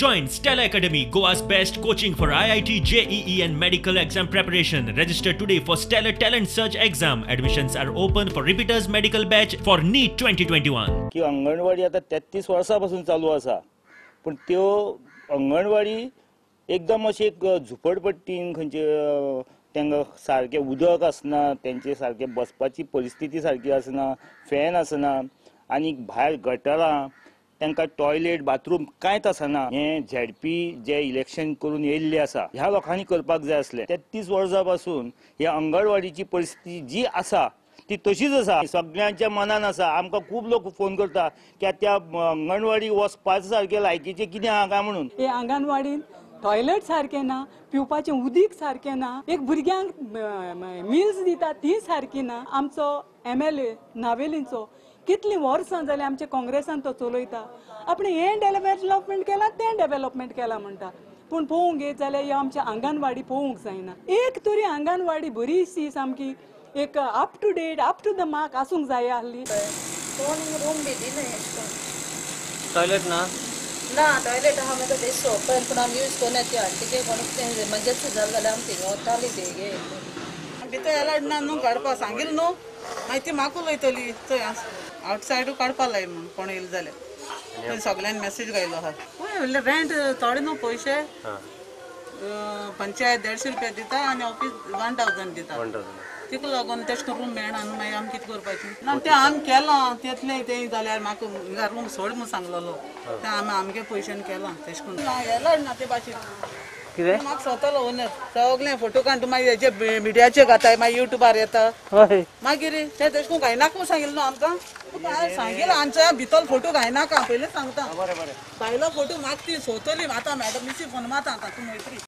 Join Stellar Academy, Goa's best coaching for IIT, JEE and medical exam preparation. Register today for Stellar Talent Search exam. Admissions are open for repeaters medical batch for NEET 2021. की अंगणवाडी आता 33 वर्सां पासून चालू आसा, पूण त्यो अंगणवाडी एकदम अशी एक झुपडपट्टीन खंयचे तांकां सारकें उदक आसना, तेंचे सारकें बसपाची परिस्थिती सारकी आसना, फॅन आसना आनी भायर गटरां, तांकां टॉयलेट बाथरूम कांयच आसना. हें झेडपी जे इलेक्शन करून येयल्ले आसा ह्या लोकांनी करपाक जाय आसलें. 33 वर्सां पासून ह्या अंगणवाडीची परिस्थिती जी आसा ती तशीच आसा, सगळ्यांच्या मनान आसा. आमकां खूब लोक फोन करता की त्या अंगणवाडी वचपा सारकें लायकीचें कितें आहा काय म्हणून. हे अंगणवाडीन टॉयलेट सारकें ना, पिवपाचें उदीक सारकें ना, एक भुरग्यांक मिल्स दिता ती सारकी ना. आमचो MLA नावेलींचो कितलीं वर्सां जालीं आमच्या काँग्रेसान तो चलयता. आपणें हें डेव्हलपमेंट केलां तें डेव्हलपमेंट केलां म्हणटा, पूण पळोवंक येत जाल्यार ह्या आमच्या अंगणवाडी पळोवंक जायना. एक तरी अंगणवाडी बरीशी सामकी एक up to date up to the mark आसूंक जाय आसली. रूम बी दिना, टॉयलेट ना ना टॉयलेट आहा मागीर ते सोपन, पूण आमी यूज कोन्ना ती हाडटी कोण कितें एमर्जन्सी जालें जाल्यार आमी थिंगा वताली ते गे. भितर एलाड ना न्हू काडपा सांगिल्लें न्हू, मागीर ती म्हाका उलयतली थंय आवटसायडू काडपा लाय म्हूण कोण येयले जाल्यार. सगळ्यांनी मॅसेज घायलो आहा. हय, रेंट थोडे न्हू पयशे, पंचायत 150 रुपया दिता आनी ऑफीस 1000 दिता. तिका लागून तेश करून रूम मेळना न्हू, मागीर आमी कितें करपाचें ना. तें आमी केलां तितलें तें जाल्यार म्हाका हिंगा रूम सोड म्हूण सांगलेलो, तें आमी आमगे पयशान केलां तेश करून. ना एलाड ना ते भाशेन कितें म्हाका स्वतालो ओनर सगळें फोटो काडटा, मागीर हेजे मिडियाचे घाताय, मागीर युट्यूबार येता. मागीर तें तेश करून घायनाका म्हूण सांगिल्लें न्हू आमकां. सांगिल्लें आमच्या भितर फोटो घायनाका पयलीं सांगता. भायलो फोटो म्हाका ती सोदतली आतां मॅडम मिशी फोन मारता आतां तूं मैत्री.